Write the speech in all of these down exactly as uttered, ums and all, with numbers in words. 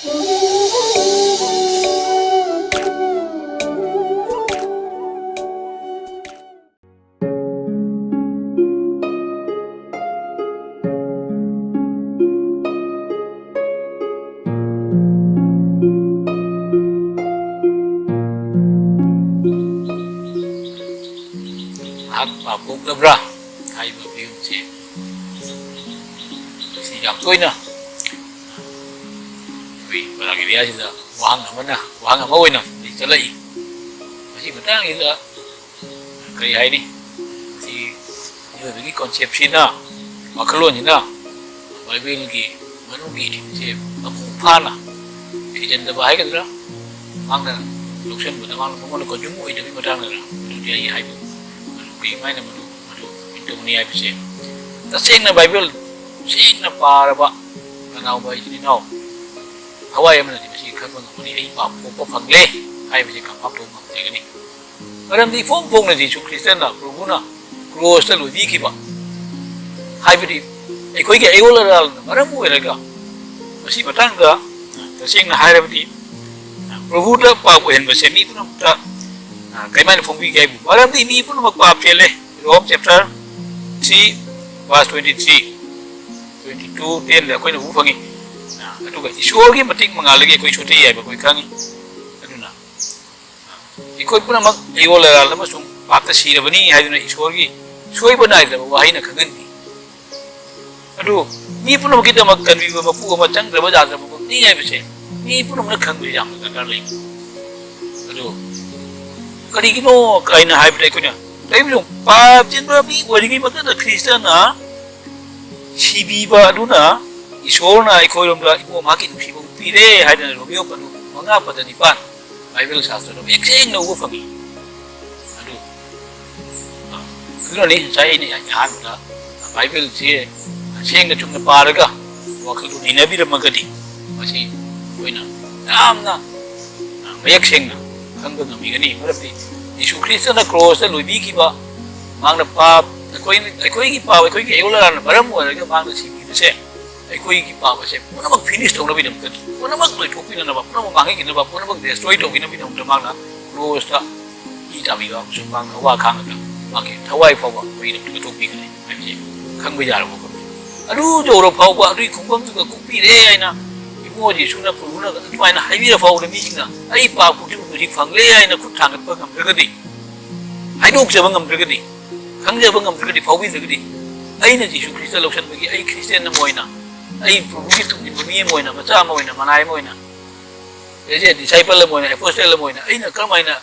ꯃꯍꯥꯛ ꯄꯥꯞ ꯄꯣꯛꯂꯕ꯭ꯔꯥ ꯍꯥꯏꯕ ꯐꯤꯕꯝꯁꯦ ꯁꯤ ꯌꯥꯝ ꯇꯣꯏꯅ ꯑꯩꯈꯣꯏ ꯄꯔꯥꯛ ꯑꯦꯔꯤꯌꯥꯁꯤꯗ ꯋꯥꯍꯪ ꯑꯃꯅ, ꯋꯥꯍꯪ ꯑꯃ ꯑꯣꯏꯅ ꯂꯩꯈꯠꯂꯛꯏ꯫ ꯃꯁꯤ ꯃꯇꯥꯡꯁꯤꯗ ꯀꯔꯤ ꯍꯥꯏꯅꯤ? ꯁꯤ ꯃꯤꯑꯣꯏꯕꯒꯤ ꯀꯣꯟꯁꯦꯞꯁꯤꯅ, ꯋꯥꯈꯜꯂꯣꯟꯁꯤꯅ ꯕꯥꯏꯕꯜꯒꯤ ꯃꯅꯨꯡꯒꯤ ꯏꯊꯤꯜꯁꯦ ꯃꯄꯨꯡ ꯐꯥꯅ ꯊꯤꯖꯤꯟꯗꯕ ꯍꯥꯏꯒꯗ꯭ꯔꯥ, ꯃꯍꯥꯛꯅ ꯂꯧꯁꯤꯟꯕꯗ ꯃꯥꯅ ꯃꯉꯣꯟꯗ ꯀꯣꯟꯖꯨꯝ ꯑꯣꯏꯗꯕꯒꯤ ꯃꯇꯥꯡꯗꯔ, ꯃꯗꯨꯗꯤ ꯑꯩ ꯍꯥꯏꯕ ꯃꯗꯨ ꯀꯔꯤꯃꯥꯏꯅ ꯃꯗꯨ ꯃꯗꯨ ꯀꯔꯤ ꯇꯧꯅꯤ ꯍꯥꯏꯕꯁꯦ, ꯇꯁꯦꯡꯅ ꯕꯥꯏꯕꯜ ꯁꯦꯡꯅ ꯄꯥꯔꯕ ꯀꯅꯥꯒꯨꯝꯕ ꯏꯆꯤꯟ ꯏꯅꯥꯎ ꯊꯋꯥꯏ ꯑꯃꯅꯗꯤ ꯃꯁꯤ ꯈꯪꯕ ꯉꯝꯒꯅꯤ꯫ "ꯑꯩ ꯄꯥꯞ ꯄꯣꯛꯄ ꯐꯪꯂꯦ" ꯍꯥꯏꯕꯁꯤ ꯀꯟꯐꯥꯝ ꯇꯧꯕ ꯉꯝꯖꯒꯅꯤ꯫ ꯃꯔꯝꯗꯤ ꯏꯐꯣꯡ ꯐꯣꯡꯅ ꯖꯤꯁꯨ ꯈ꯭ꯔꯤꯁꯇꯅ, ꯄ꯭ꯔꯚꯨꯅ ꯀ꯭ꯔꯣꯁꯇ ꯂꯣꯏꯕꯤꯈꯤꯕ ꯍꯥꯏꯕꯗꯤ ꯑꯩꯈꯣꯏꯒꯤ ꯑꯌꯣꯜ ꯑꯔꯥꯜꯅ ꯃꯔꯝ ꯑꯣꯏꯔꯒ, ꯃꯁꯤ ꯃꯇꯥꯡꯗ ꯇꯁꯦꯡꯅ ꯍꯥꯏꯔꯕꯗꯤ ꯄ꯭ꯔꯚꯨꯗ ꯄꯥꯞ ꯑꯣꯏꯍꯟꯕꯁꯦ ꯃꯤ ꯄꯨꯝꯅꯃꯛꯇ ꯀꯔꯝꯍꯥꯏꯅ ꯐꯣꯡꯕꯤꯒꯦ ꯍꯥꯏꯕꯨ, ꯃꯔꯝꯗꯤ ꯃꯤ ꯄꯨꯝꯅꯃꯛ ꯄꯥꯞ ꯆꯦꯜꯂꯦ꯫ Rom chapter three verse twenty three, twenty two ꯇꯦꯟꯗ ꯑꯩꯈꯣꯏꯅ ꯎꯕ ꯐꯪꯉꯤ꯫ ꯑꯗꯨꯒ ꯏꯁꯣꯔꯒꯤ ꯃꯇꯤꯛ ꯃꯉꯥꯜꯗꯒꯤ ꯑꯩꯈꯣꯏ ꯁꯣꯊꯩ ꯍꯥꯏꯕ ꯑꯩꯈꯣꯏ ꯈꯪꯉꯤ꯫ ꯑꯗꯨꯅ ꯑꯩꯈꯣꯏ ꯄꯨꯝꯅꯃꯛ ꯑꯌꯣꯜ ꯑꯔꯥꯜ ꯑꯃꯁꯨꯡ ꯄꯥꯞꯇ ꯁꯤꯔꯕꯅꯤ ꯍꯥꯏꯗꯨꯅ ꯏꯁꯣꯔꯒꯤ ꯁꯣꯏꯕ ꯅꯥꯏꯗ꯭ꯔꯕ ꯋꯥꯍꯩꯅ ꯈꯪꯍꯟꯕꯤ꯫ ꯑꯗꯨ ꯃꯤ ꯄꯨꯝꯅꯃꯛꯀꯤꯗꯃꯛ ꯀꯟꯕꯤꯕ ꯃꯄꯨ ꯑꯃ ꯆꯪꯗ꯭ꯔꯕ ꯌꯥꯗ꯭ꯔꯕ ꯃꯄꯨꯅꯤ ꯍꯥꯏꯕꯁꯦ ꯃꯤ ꯄꯨꯝꯅꯃꯛꯅ ꯈꯪꯕ ꯌꯥꯝꯅ ꯗꯔꯀꯥꯔ ꯂꯩ꯫ ꯑꯗꯨ ꯀꯔꯤꯒꯤꯅꯣ ꯀꯥꯏꯅ ꯍꯥꯏꯕꯗ, ꯑꯩꯈꯣꯏꯅ ꯀꯔꯤꯒꯨꯝꯕ ꯄꯥꯞ ꯆꯦꯟꯕ ꯃꯤ ꯑꯣꯏꯔꯤꯉꯩ ꯃꯛꯇꯗ ꯈ꯭ꯔꯤꯁꯇꯅ ꯁꯤꯕꯤꯕ ꯑꯗꯨꯅ ꯏꯁꯣꯔꯅ ꯑꯩꯈꯣꯏꯔꯣꯝꯗ ꯏꯕꯨꯡꯉꯣ ꯃꯍꯥꯛꯀꯤ ꯅꯨꯡꯁꯤꯕ ꯎꯠꯄꯤꯔꯦ ꯍꯥꯏꯗꯅ ꯔꯣꯃꯤꯌꯣ ꯄꯗꯨ ꯃꯉꯥ ꯄꯗ ꯅꯤꯄꯥꯟ ꯕꯥꯏꯕꯜ ꯁꯥꯁꯇ꯭ꯔꯗ ꯃꯌꯦꯛ ꯁꯦꯡꯅ ꯎꯕ ꯐꯪꯉꯤ꯫ ꯑꯗꯨ, ꯑ, ꯑꯗꯨꯅꯅꯤ ꯉꯁꯥꯏ ꯑꯩꯅ ꯑꯍꯥꯟꯕꯗ ꯕꯥꯏꯕꯜꯁꯦ ꯁꯦꯡꯅ ꯆꯨꯝꯅ ꯄꯥꯔꯒ ꯋꯥꯈꯜꯗꯨ ꯅꯩꯅꯕꯤꯔꯝꯃꯒꯗꯤ ꯃꯁꯤ ꯑꯩꯈꯣꯏꯅ ꯌꯥꯝꯅ, ꯑ, ꯃꯌꯦꯛ ꯁꯦꯡꯅ ꯈꯪꯕ ꯉꯝꯃꯤꯒꯅꯤ꯫ ꯃꯔꯝꯗꯤ ꯌꯤꯁꯨ ꯈ꯭ꯔꯤꯁꯇꯅ ꯀ꯭ꯔꯣꯁꯇ ꯂꯣꯏꯕꯤꯈꯤꯕ, ꯃꯍꯥꯛꯅ ꯄꯥꯞ, ꯑꯩꯈꯣꯏ, ꯑꯩꯈꯣꯏꯒꯤ ꯄꯥꯞ, ꯑꯩꯈꯣꯏꯒꯤ ꯑꯌꯣꯜ ꯑꯔꯥꯟꯅ ꯃꯔꯝ ꯑꯣꯏꯔꯒ ꯃꯍꯥꯛꯅ ꯁꯤꯕꯤꯕꯁꯦ ꯑꯩꯈꯣꯏꯒꯤ ꯄꯥꯞ ꯑꯁꯦ ꯄꯨꯝꯅꯃꯛ ꯐꯤꯅꯤꯁ ꯇꯧꯅꯕꯒꯤꯗꯃꯛꯇ, ꯄꯨꯝꯅꯃꯛ ꯂꯣꯏꯊꯣꯛꯄꯤꯅꯅꯕ, ꯄꯨꯝꯅꯃꯛ ꯃꯥꯡꯍꯟꯈꯤꯅꯕ, ꯄꯨꯝꯅꯃꯛ ꯗꯦꯁꯇ꯭ꯔꯣꯏ ꯇꯧꯈꯤꯅꯕꯒꯤꯗꯃꯛꯇ ꯃꯥꯅ ꯀ꯭ꯔꯣꯁꯇ ꯏ ꯇꯥꯕꯤꯕ ꯑꯃꯁꯨꯡ ꯃꯥꯅ ꯋꯥ ꯈꯥꯡꯉꯒ ꯃꯥꯒꯤ ꯊꯋꯥꯏ ꯐꯥꯎꯕ ꯑꯩꯈꯣꯏꯒꯤꯗꯃꯛꯇ ꯀꯠꯊꯣꯛꯄꯤꯈ꯭ꯔꯦ ꯍꯥꯏꯕꯁꯦ ꯈꯪꯕ ꯌꯥꯔꯕ ꯋꯥꯐꯝꯅꯤ꯫ ꯑꯗꯨ ꯌꯧꯔ ꯐꯥꯎꯕ ꯑꯗꯨꯒꯤ ꯈꯨꯡꯒꯪꯗꯨꯗ ꯀꯣꯛꯄꯤꯔꯦ ꯍꯥꯏꯅ ꯏꯕꯨꯡꯉꯣ ꯖꯤꯁꯨꯅ ꯄ꯭ꯔꯚꯨꯅ ꯑꯗꯨꯃꯥꯏꯅ ꯍꯥꯏꯕꯤꯔ ꯐꯥꯎꯕꯗ ꯃꯤꯁꯤꯡꯅ ꯑꯩ ꯄꯥꯞ ꯄꯨꯝꯅꯃꯛ ꯍꯧꯖꯤꯛ ꯐꯪꯂꯦ ꯍꯥꯏꯅ ꯈꯨꯠ ꯊꯥꯡꯒꯠꯄ ꯉꯝꯗ꯭ꯔꯒꯗꯤ, ꯍꯥꯏꯗꯣꯛꯆꯕ ꯉꯝꯗ꯭ꯔꯒꯗꯤ, ꯈꯪꯖꯕ ꯉꯝꯗ꯭ꯔꯒꯗꯤ, ꯐꯥꯎꯕꯤꯗ꯭ꯔꯒꯗꯤ, ꯑꯩꯅ ꯖꯤꯁꯨ ꯈ꯭ꯔꯤꯁꯇ ꯂꯧꯁꯟꯕꯒꯤ ꯑꯩ ꯈ꯭ꯔꯤꯁꯇꯤꯌꯥꯟ ꯑꯃ ꯑꯣꯏꯅ, ꯑꯩ ꯄ꯭ꯔꯚꯨꯒꯤ ꯇꯨꯡꯏꯟꯕ ꯃꯤ ꯑꯃ ꯑꯣꯏꯅ, ꯃꯆꯥ ꯑꯃ ꯑꯣꯏꯅ, ꯃꯅꯥꯏ ꯑꯃ ꯑꯣꯏꯅ, ꯑꯦꯖꯦ ꯗꯤꯁꯥꯏꯄꯜ ꯑꯃ ꯑꯣꯏꯅ, ꯑꯦꯄꯣꯁꯇꯦꯜ ꯑꯃ ꯑꯣꯏꯅ ꯑꯩꯅ ꯀꯔꯝꯍꯥꯏꯅ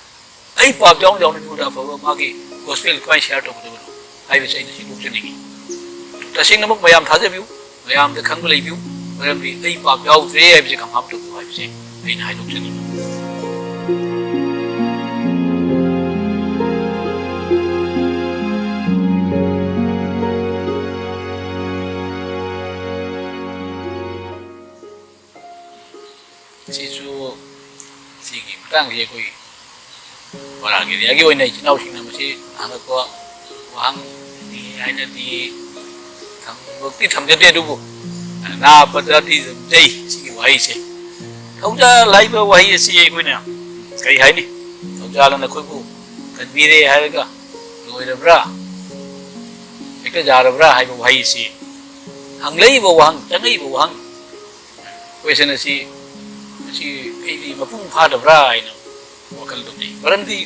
ꯑꯩ ꯄꯥꯞ ꯌꯥꯎꯅ ꯌꯥꯎꯅ ꯃꯤꯉꯣꯟꯗ ꯑꯐꯕ ꯃꯥꯒꯤ ꯒꯣꯁꯄꯦꯜ ꯀꯃꯥꯏꯅ ꯁꯤꯌꯥꯔ ꯇꯧꯒꯗꯕꯅꯣ ꯍꯥꯏꯕꯁꯦ ꯑꯩꯅ ꯁꯦꯡꯗꯣꯛꯆꯅꯤꯡꯉꯤ꯫ ꯇꯁꯦꯡꯅꯃꯛ ꯃꯌꯥꯝ ꯊꯥꯖꯕꯤꯌꯨ, ꯃꯌꯥꯝꯗ ꯈꯪꯕ ꯂꯩꯕꯤꯌꯨ, ꯃꯔꯝꯗꯤ ꯑꯩ ꯄꯥꯞ ꯌꯥꯎꯗ꯭ꯔꯦ ꯍꯥꯏꯕꯁꯦ ꯀꯟꯐꯥꯝ ꯇꯧꯕꯤꯌꯨ ꯍꯥꯏꯕꯁꯦ ꯑꯩꯅ ꯍꯥꯏꯗꯣꯛꯆꯅꯤꯡꯉꯤ꯫ ꯁꯤꯁꯨ ꯁꯤꯒꯤ ꯃꯇꯥꯡꯁꯤ ꯑꯩꯈꯣꯏ ꯕꯔꯥꯛ ꯑꯦꯔꯤꯌꯥꯒꯤ ꯑꯣꯏꯅ ꯏꯆꯤꯟ ꯏꯅꯥꯎꯁꯤꯡꯅ ꯃꯁꯤ ꯍꯪꯉꯛꯄ ꯋꯥꯍꯪꯅꯤ ꯍꯥꯏꯅꯗꯤ ꯊꯝꯕꯛꯇꯤ ꯊꯝꯖꯗꯦ, ꯑꯗꯨꯕꯨ ꯅꯥꯄ ꯖꯥꯇꯤ ꯂꯩ ꯁꯤꯒꯤ ꯋꯥꯍꯩꯁꯦ꯫ ꯊꯧꯖꯥꯜ ꯍꯥꯏꯕ ꯋꯥꯍꯩ ꯑꯁꯤ ꯑꯩꯈꯣꯏꯅ ꯀꯔꯤ ꯍꯥꯏꯅꯤ? ꯊꯧꯖꯥꯜꯅ ꯑꯩꯈꯣꯏꯕꯨ ꯀꯟꯕꯤꯔꯦ ꯍꯥꯏꯔꯒ ꯂꯣꯏꯔꯕ꯭ꯔꯥ? ꯍꯦꯛꯇ ꯌꯥꯔꯕ꯭ꯔꯥ ꯍꯥꯏꯕ ꯋꯥꯍꯩ ꯑꯁꯤ ꯍꯪꯂꯛꯏꯕ ꯋꯥꯍꯪ, ꯆꯪꯉꯛꯏꯕ ꯋꯥꯍꯪ, ꯀꯣꯏꯁꯟ ꯑꯁꯤ, ꯑꯁꯤ ꯑꯩꯗꯤ ꯃꯄꯨꯡ ꯐꯥꯗꯕ꯭ꯔꯥ ꯍꯥꯏꯅ ꯋꯥꯈꯜ ꯇꯧꯖꯩ꯫ ꯃꯔꯝꯗꯤ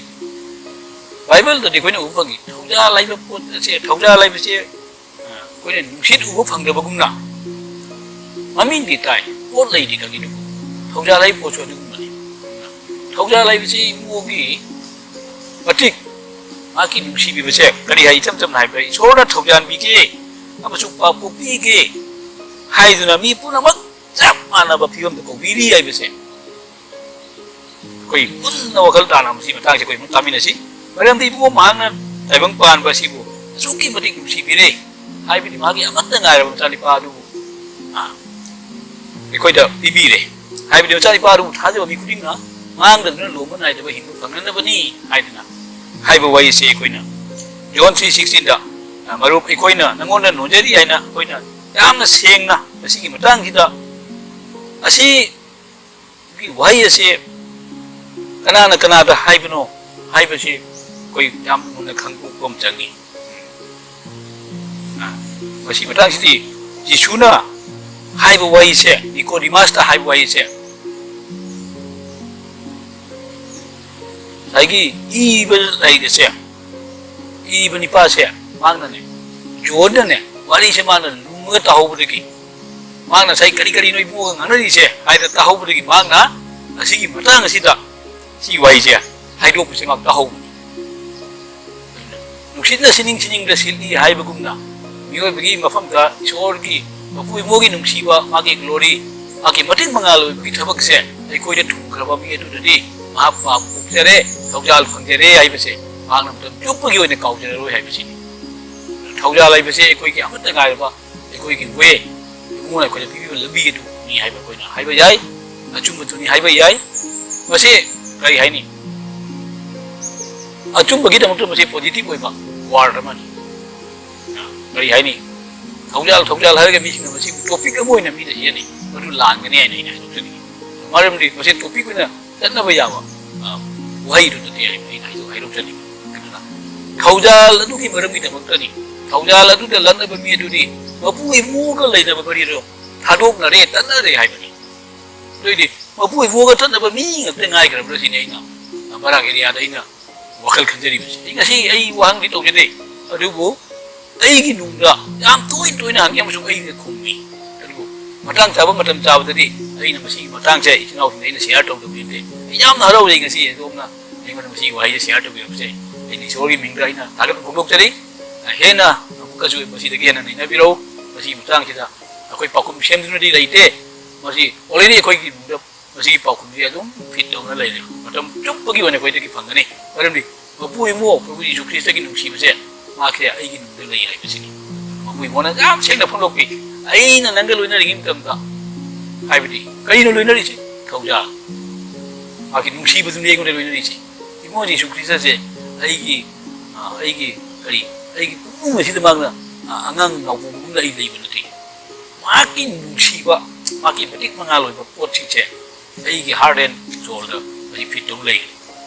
ꯕꯥꯏꯕꯜꯗꯗꯤ ꯑꯩꯈꯣꯏꯅ ꯎꯕ ꯐꯪꯉꯤ, ꯊꯧꯖꯥꯜ ꯍꯥꯏꯕ ꯄꯣꯠ ꯑꯁꯦ, ꯊꯧꯖꯥꯜ ꯍꯥꯏꯕꯁꯦ, ꯑ, ꯑꯩꯈꯣꯏꯅ ꯅꯨꯡꯁꯤꯠ ꯎꯕ ꯐꯪꯗꯕꯒꯨꯝꯅ ꯃꯃꯤꯡꯗꯤ ꯇꯥꯏ, ꯄꯣꯠ ꯂꯩꯗꯤ ꯈꯪꯉꯤ, ꯑꯗꯨꯕꯨ ꯊꯧꯖꯥꯜ ꯍꯥꯏꯕ ꯄꯣꯠꯁꯨ ꯑꯗꯨꯒꯨꯝꯕꯅꯤ꯫ ꯊꯧꯖꯥꯜ ꯍꯥꯏꯕꯁꯤ ꯏꯕꯨꯡꯉꯣꯒꯤ ꯃꯇꯤꯛ, ꯃꯍꯥꯛꯀꯤ ꯅꯨꯡꯁꯤꯕꯤꯕꯁꯦ ꯀꯔꯤ ꯍꯥꯏ? ꯏꯆꯝ ꯆꯝꯅ ꯍꯥꯏꯕꯗ, ꯏꯁꯣꯔꯅ ꯊꯧꯖꯥꯟꯕꯤꯒꯦ ꯑꯃꯁꯨꯡ ꯄꯥꯞ ꯀꯣꯛꯄꯤꯒꯦ ꯍꯥꯏꯗꯨꯅ ꯃꯤ ꯄꯨꯝꯅꯃꯛ ꯆꯞ ꯃꯥꯟꯅꯕ ꯐꯤꯕꯝꯗ ꯀꯧꯕꯤꯔꯤ ꯍꯥꯏꯕꯁꯦ ꯑꯩꯈꯣꯏ ꯄꯨꯟꯅ ꯋꯥꯈꯜ ꯇꯥꯅ ꯃꯁꯤ ꯃꯇꯥꯡꯁꯤ ꯑꯩꯈꯣꯏ ꯑꯃꯨꯛ ꯇꯥꯃꯤꯟꯅꯁꯤ꯫ ꯃꯔꯝꯗꯤ ꯏꯕꯨꯡꯉꯣ ꯃꯍꯥꯛꯅ ꯇꯥꯏꯕꯪ ꯄꯥꯟꯕ ꯑꯁꯤꯕꯨ ꯑꯁꯨꯛꯀꯤ ꯃꯇꯤꯛ ꯅꯨꯡꯁꯤꯕꯤꯔꯦ ꯍꯥꯏꯕꯗꯤ ꯃꯥꯒꯤ ꯑꯃꯠꯇ ꯉꯥꯏꯔꯕ ꯃꯆꯥꯅꯤꯄꯥ ꯑꯗꯨꯕꯨ, ꯑ, ꯑꯩꯈꯣꯏꯗ ꯄꯤꯕꯤꯔꯦ꯫ ꯍꯥꯏꯕꯗꯤ ꯃꯆꯥꯅꯤꯄꯥ ꯑꯗꯨꯕꯨ ꯊꯥꯖꯕ ꯃꯤ ꯈꯨꯗꯤꯡꯅ ꯃꯥꯡꯗꯗꯨꯅ ꯂꯣꯝꯕ ꯅꯥꯏꯗꯕ ꯍꯤꯡꯕ ꯐꯪꯅꯅꯕꯅꯤ ꯍꯥꯏꯗꯅ ꯍꯥꯏꯕ ꯋꯥꯔꯤꯁꯦ ꯑꯩꯈꯣꯏꯅ ꯖꯣꯟ ꯊ꯭ꯔꯤ ꯁꯤꯛꯁꯇꯤꯟꯗ, ꯑ, ꯃꯔꯨꯞ, ꯑꯩꯈꯣꯏꯅ ꯅꯪꯉꯣꯟꯗ ꯅꯣꯟꯖꯔꯤ ꯍꯥꯏꯅ ꯑꯩꯈꯣꯏꯅ ꯌꯥꯝꯅ ꯁꯦꯡꯅ ꯑꯁꯤꯒꯤ ꯃꯇꯥꯡꯁꯤꯗ ꯑꯁꯤꯒꯤ ꯋꯥꯍꯩ ꯑꯁꯤ ꯀꯅꯥꯅ ꯀꯅꯥꯗ ꯍꯥꯏꯕꯅꯣ ꯍꯥꯏꯕꯁꯤ ꯑꯩꯈꯣꯏ ꯌꯥꯝ ꯃꯨꯟꯅ ꯈꯪꯗꯣꯛꯄ ꯑꯃ ꯆꯪꯉꯤ꯫ ꯑ, ꯃꯁꯤ ꯃꯇꯥꯡꯁꯤꯗꯤ ꯖꯤꯁꯨꯅ ꯍꯥꯏꯕ ꯋꯥꯍꯩꯁꯦ, ꯅꯤꯀꯣꯗꯤꯃꯁꯇ ꯍꯥꯏꯕ ꯋꯥꯍꯩꯁꯦ, ꯉꯁꯥꯏꯒꯤ ꯏꯕ ꯂꯩꯔꯤꯁꯦ, ꯏꯕ ꯅꯤꯄꯥꯁꯦ, ꯃꯥꯅꯅꯦ, ꯖꯣꯟꯅꯅꯦ, ꯋꯥꯔꯤꯁꯦ ꯃꯥꯅ ꯂꯨꯝꯃꯒ ꯇꯥꯍꯧꯕꯗꯒꯤ, ꯃꯥꯅ ꯉꯁꯥꯏ "ꯀꯔꯤ ꯀꯔꯤꯅꯣ ꯏꯕꯨꯡꯉꯣꯒ ꯉꯥꯡꯅꯔꯤꯁꯦ?" ꯍꯥꯏꯗꯅ ꯇꯥꯍꯧꯕꯗꯒꯤ, ꯃꯥꯅ ꯑꯁꯤꯒꯤ ꯃꯇꯥꯡ ꯑꯁꯤꯗ ꯁꯤ ꯋꯥꯍꯩꯁꯦ ꯍꯥꯏꯗꯣꯛꯄꯁꯦ ꯃꯥ ꯇꯥꯍꯧꯕꯅꯤ꯫ ꯅꯨꯡꯁꯤꯠꯅ ꯁꯤꯅꯤꯡ ꯁꯤꯅꯤꯡꯗ ꯁꯤꯠꯂꯤ ꯍꯥꯏꯕꯒꯨꯝꯅ, ꯃꯤꯑꯣꯏꯕꯒꯤ ꯃꯐꯝꯗ ꯏꯁꯣꯔꯒꯤ ꯃꯄꯨ ꯏꯃꯣꯒꯤ ꯅꯨꯡꯁꯤꯕ, ꯃꯥꯒꯤ ꯒ꯭ꯂꯣꯔꯤ, ꯃꯥꯒꯤ ꯃꯇꯤꯛ ꯃꯉꯥꯜ ꯑꯣꯏꯕꯒꯤ ꯊꯕꯛꯁꯦ ꯑꯩꯈꯣꯏꯗ ꯊꯨꯡꯈ꯭ꯔꯕ ꯃꯤ ꯑꯗꯨꯗꯗꯤ ꯃꯍꯥꯛ ꯄꯥꯞ ꯀꯣꯛꯆꯔꯦ, ꯊꯧꯖꯥꯜ ꯐꯪꯖꯔꯦ ꯍꯥꯏꯕꯁꯦ ꯃꯍꯥꯛꯅ ꯃꯇꯝ ꯆꯨꯞꯄꯒꯤ ꯑꯣꯏꯅ ꯀꯥꯎꯖꯔꯔꯣꯏ ꯍꯥꯏꯕꯁꯤꯅꯤ꯫ ꯊꯧꯖꯥꯜ ꯍꯥꯏꯕꯁꯦ ꯑꯩꯈꯣꯏꯒꯤ ꯑꯃꯠꯇ ꯉꯥꯏꯔꯕ ꯑꯩꯈꯣꯏꯒꯤ ꯋꯦ, ꯏꯕꯨꯡꯉꯣꯅ ꯑꯩꯈꯣꯏꯗ ꯄꯤꯕꯤꯕ ꯂꯝꯕꯤ ꯑꯗꯨꯅꯤ ꯍꯥꯏꯕ ꯑꯩꯈꯣꯏꯅ ꯍꯥꯏꯕ ꯌꯥꯏ, ꯑꯆꯨꯝꯕꯗꯨꯅꯤ ꯍꯥꯏꯕ ꯌꯥꯏ꯫ ꯃꯁꯤ ꯀꯔꯤ ꯍꯥꯏꯅꯤ? ꯑꯆꯨꯝꯕꯒꯤꯗꯃꯛꯇ ꯃꯁꯤ ꯄꯣꯖꯤꯇꯤꯚ ꯑꯣꯏꯕ ꯋꯥꯔꯗ ꯑꯃꯅꯤ꯫ ꯀꯔꯤ ꯍꯥꯏꯅꯤ? ꯊꯧꯖꯥꯜ, ꯊꯧꯖꯥꯜ ꯍꯥꯏꯔꯒ ꯃꯤꯁꯤꯡꯅ ꯃꯁꯤꯕꯨ ꯇꯣꯄꯤꯛ ꯑꯃ ꯑꯣꯏꯅ ꯃꯤꯅ ꯌꯦꯡꯅꯩ꯫ ꯃꯗꯨ ꯂꯥꯟꯒꯅꯤ ꯍꯥꯏꯅ ꯑꯩꯅ ꯍꯥꯏꯗꯣꯛꯆꯅꯤꯡꯉꯤ꯫ ꯃꯔꯝꯗꯤ ꯃꯁꯤ ꯇꯣꯄꯤꯛ ꯑꯣꯏꯅ ꯆꯠꯅꯕ ꯌꯥꯕ, ꯑ, ꯋꯥꯍꯩꯗꯨ ꯅꯠꯇꯦ ꯍꯥꯏꯕ ꯑꯩꯅ ꯍꯥꯏꯗꯣꯛ-, ꯍꯥꯏꯗꯣꯛꯆꯅꯤꯡꯉꯤ꯫ ꯑꯗꯨꯅ ꯊꯧꯖꯥꯜ ꯑꯗꯨꯒꯤ ꯃꯔꯝꯒꯤꯗꯃꯛꯇꯅꯤ꯫ ꯊꯧꯖꯥꯜ ꯑꯗꯨꯗ ꯂꯠꯅꯕ ꯃꯤ ꯑꯗꯨꯗꯤ ꯃꯄꯨ ꯏꯃꯨꯡꯒ ꯂꯩꯅꯕ ꯃꯔꯤꯗꯣ ꯊꯥꯗꯣꯛꯅꯔꯦ, ꯇꯠꯅꯔꯦ ꯍꯥꯏꯕꯅꯤ꯫ ꯑꯗꯨꯏꯗꯤ ꯃꯄꯨ ꯏꯃꯨꯡꯒ ꯆꯠꯅꯕ ꯃꯤ ꯉꯥꯛꯇ ꯉꯥꯏꯈ꯭ꯔꯕ꯭ꯔꯥ ꯁꯤꯅꯤ ꯑꯩꯅ, ꯑ, ꯕꯔꯥꯛ ꯑꯦꯔꯤꯌꯥꯗ ꯑꯩꯅ ꯋꯥꯈꯜ ꯈꯟꯖꯔꯤꯕꯁꯦ꯫ ꯑꯩ ꯉꯁꯤ ꯑꯩ ꯋꯥꯍꯪꯗꯤ ꯇꯧꯖꯗꯦ, ꯑꯗꯨꯕꯨ ꯑꯩꯒꯤ ꯅꯨꯡꯗ ꯌꯥꯝ ꯇꯣꯏꯅ ꯇꯣꯏꯅ ꯍꯪꯉꯤ ꯑꯃꯁꯨꯡ ꯑꯩꯅ ꯈꯨꯝꯃꯤ꯫ ꯑꯗꯨꯕꯨ ꯃꯇꯥꯡ ꯆꯥꯕ, ꯃꯇꯝ ꯆꯥꯕꯗꯗꯤ ꯑꯩꯅ ꯃꯁꯤꯒꯤ ꯃꯇꯥꯡꯁꯦ ꯏꯆꯤꯟ ꯏꯅꯥꯎꯁꯤꯡꯗ ꯑꯩꯅ ꯁꯤꯌꯥꯔ ꯇꯧꯗꯕ ꯅꯠꯇꯦ꯫ ꯑꯩ ꯌꯥꯝꯅ ꯍꯔꯥꯎꯖꯩ ꯉꯁꯤ ꯑꯗꯣꯝꯅ ꯑꯩꯉꯣꯟꯗ ꯃꯁꯤꯒꯤ ꯋꯥꯍꯩꯁꯦ ꯁꯤꯌꯥꯔ ꯇꯧꯕꯤꯔꯛꯄꯁꯦ꯫ ꯑꯩꯅ ꯏꯁꯣꯔꯒꯤ ꯃꯤꯡꯗ ꯑꯩꯅ ꯊꯥꯒꯠꯄ ꯐꯣꯡꯗꯣꯛꯆꯔꯤ꯫ ꯍꯦꯟꯅ ꯑꯃꯨꯛꯀꯁꯨ ꯃꯁꯤꯗꯒꯤ ꯍꯦꯟꯅ ꯅꯩꯅꯕꯤꯔꯛꯎ꯫ ꯃꯁꯤꯒꯤ ꯃꯇꯥꯡꯁꯤꯗ ꯑꯩꯈꯣꯏ ꯄꯥꯎꯈꯨꯝ ꯁꯦꯝꯗꯨꯅꯗꯤ ꯂꯩꯇꯦ꯫ ꯃꯁꯤ already ꯑꯩꯈꯣꯏꯒꯤ ꯅꯨꯡꯗ ꯃꯁꯤꯒꯤ ꯄꯥꯎꯈꯨꯝꯁꯤ ꯑꯗꯨꯝ ꯐꯤꯠ ꯇꯧꯅ ꯂꯩꯔꯦ꯫ ꯃꯇꯝ ꯆꯨꯞꯄꯒꯤ ꯑꯣꯏꯅ ꯑꯩꯈꯣꯏꯗꯒꯤ ꯐꯪꯒꯅꯤ꯫ ꯃꯔꯝꯗꯤ ꯃꯄꯨ ꯏꯃꯣ ꯄ꯭ꯔꯚꯨ ꯌꯤꯁꯨ ꯈ꯭ꯔꯤꯁꯇꯒꯤ ꯅꯨꯡꯁꯤꯕꯁꯦ ꯃꯍꯥꯛꯁꯦ ꯑꯩꯒꯤ ꯅꯨꯡꯗ ꯂꯩ ꯍꯥꯏꯕꯁꯤꯅꯤ꯫ ꯃꯄꯨ ꯏꯃꯣꯅ ꯌꯥꯝ ꯁꯦꯡꯅ ꯐꯣꯡꯗꯣꯛꯄꯤ꯫ ꯑꯩꯅ ꯅꯪꯒ ꯂꯣꯏꯅꯔꯤꯉꯩ ꯃꯇꯝꯗ, ꯍꯥꯏꯕꯗꯤ ꯀꯔꯤꯅꯣ ꯂꯣꯏꯅꯔꯤꯁꯦ? ꯊꯧꯖꯥꯜ꯫ ꯃꯍꯥꯛꯀꯤ ꯅꯨꯡꯁꯤꯕꯗꯨꯅꯤ ꯑꯩꯉꯣꯟꯗ ꯂꯣꯏꯅꯔꯤꯁꯦ꯫ ꯏꯃꯣ ꯌꯤꯁꯨ ꯈ꯭ꯔꯤꯁꯇꯁꯦ ꯑꯩꯒꯤ, ꯑ, ꯑꯩꯒꯤ ꯀꯔꯤ, ꯑꯩꯒꯤ ꯄꯨꯛꯅꯤꯡ ꯑꯁꯤꯗ ꯃꯍꯥꯛꯅ, ꯑ, ꯑꯉꯥꯡ ꯅꯥꯎꯕꯒꯨꯝꯅ ꯑꯩ ꯂꯩꯕ ꯅꯠꯇꯦ꯫ ꯃꯍꯥꯛꯀꯤ ꯅꯨꯡꯁꯤꯕ, ꯃꯍꯥꯛꯀꯤ ꯃꯇꯤꯛ ꯃꯉꯥꯜ ꯑꯣꯏꯕ ꯄꯣꯠꯁꯤꯡꯁꯦ ꯑꯩꯒꯤ heart and soulꯗ ꯃꯁꯤ fit ꯇꯧ ꯂꯩ꯫